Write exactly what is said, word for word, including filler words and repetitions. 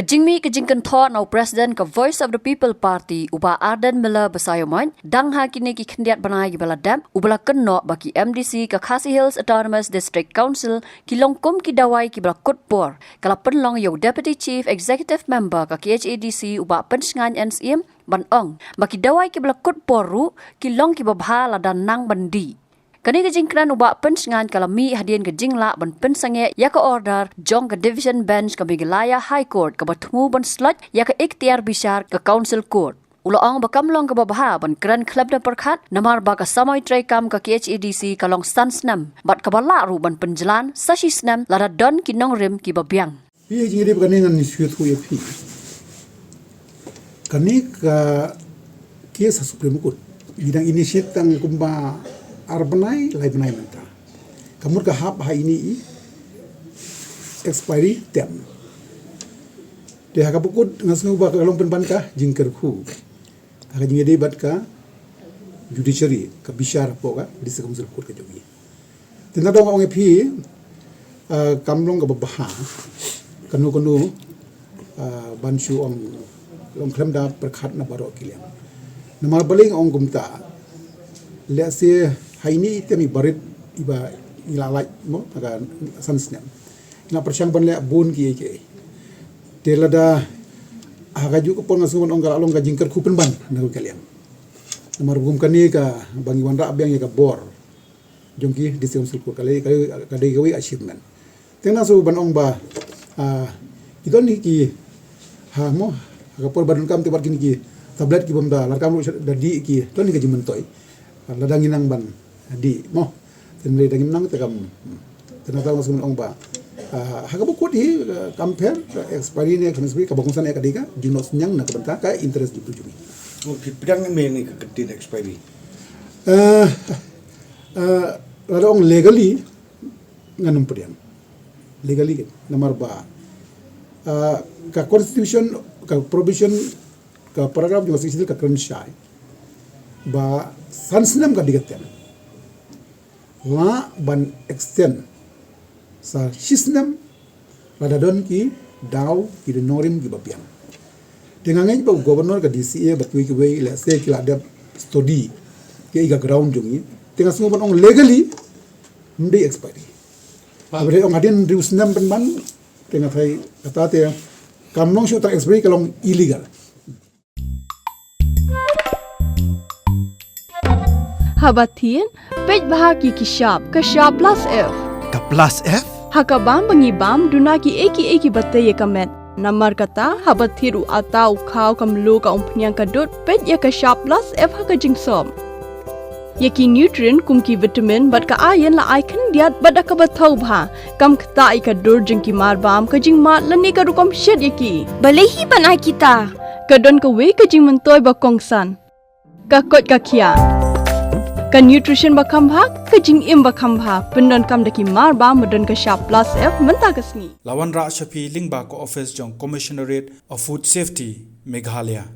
Ka jingmih ka jingkynthoh na u President ka Voice of the People Party, u Bah Ardent Miller Basaiawmoit, dang ha kine ki khyndiat bnai kiba la dep, uba la kynnoh ba ki M D C ka Khasi Hills Autonomous District Council ki long kum ki dawai kiba la kut por. Ka la pynlong ïa u Deputy Chief Executive Member ka K H A D C, u Bah Pynshngain N Syiem, ban ong ba ki dawai kiba la kut por ruh ki long kiba bha lada nang ban dih. Kane ka jingkren u Bah Pynshngain ka la mih hadien ka jinglah ban pynsangeh ïa ka order jong ka Division Bench ka Meghalaya High Court kaba thmu ban sloit ïa ka iktiar bishar ka Council Court. U la ong ba kam long kaba bha ban kren khlem da pyrkhat, namar ba ka samoi treikam ka K H A D C ka long san snem, bad kaba lah ruh ban pynjlan sa shi snem lada don ki nongrim kiba biang. Phi, ha jingïadei bad kane ngan shu ïathuh ïa phi. Kane ka case ha Supreme Court, ngi dang initiate tang kumba ar bnai, lai bnai mynta. Ka mut ka hap ha ine i expiry term. Te ha kaba kut nga sngew ba ka long pynban ka jingkyrkhu ha ka jingïadei bad ka judiciary, ka bishar hapoh ka District Council Court ka jong ngi. Te nga dang ong ïa phi, ah, kam long kaba bha kano kano, ah, ban shu ong, long khlem da pyrkhat na baroh ki liang. Namar balei nga ong kumta, lehse ha ine i term iba rit iba ngi la lait mo, ha ka san snem, ngi la pyrshang ban leh bun kiei kiei. Te lada ha kajuh ka por nga sngew ban ong ka la long ka jingkyrkhu pynban na kawei ka liang. Namar ba kum kane kaba ngi wanrah biang ïa ka bor jong ki District Council Court, ka la, ka, ka dei kawei achievement. Te nga sngew ban ong ba, ah, ki don hi ki, ha mo, ha ka por ba donkam te bad kine ki tablet ki bym da, lada kam ruh da dih ki, don hi ka jingmyntoi. Ah, lada ngi nang ban dih mo. Te hynrei da ngim nang te kam. Te nga sngew ban ong ba, ah, ha kaba kut hi, ah, kam pher, ah, expiry ne, expiry kaba kongsan ïa ka dei ka jingnoh synñiang na ka bynta ka interest jong ngi. Oh, phi pdiang ne me ïa ka kyntien expiry? Ah, ah, lada ong legally, ngan ym pdiang. Legally kan, namar ba, ah, ka constitution, ka provision, ka paragraph jong ka Sixth Schedule ka kren shai ba san snem ka dei ka term. Lah ban extend sa shi snem lada don ki daw, ki don nongrim kiba biang. Te nga ngeit ba u Governor, ka D C A bad kiwei kiwei, lehse ki la dep study ïa ka ground jong ngi. Te nga sngew ban ong legally ym dei expiry. Haba dei ong hadien hynriew snem pynban, te nga tharai kata te kam long shuh tang expiry, ka long illegal. Haba thied, peit bha ïa ki shap, ka shap plus F. Ka plus F? Ha ka bam ba ngi bam, duna kiei kiei kiba tei ïa ka met. Namar kata, haba thied u atta, u khaw, ka mluh, ka umphniang, ka dud, peit ïa ka shap plus F ha ka jingsop. Ïa ki nutrient kum ki vitamin bad ka iron la ai khyndiat bad da kaba thaw bha. Kam ktah ïa ka dur jong ki marbam, ka jingmad lane ka rukom shet ïa ki. Balei hi ban ai kita? Ka don kawei ka jingmyntoi ba kongsan. Ka koit ka khiah. Ka nutrition ba kham bha, ka jingim ba kham bha. Pyndonkam da ki marbam ba don ka shap plus F mynta ka sngi. La wanrah sha phi lyngba ka office jong Commissionerate of Food Safety, Meghalaya.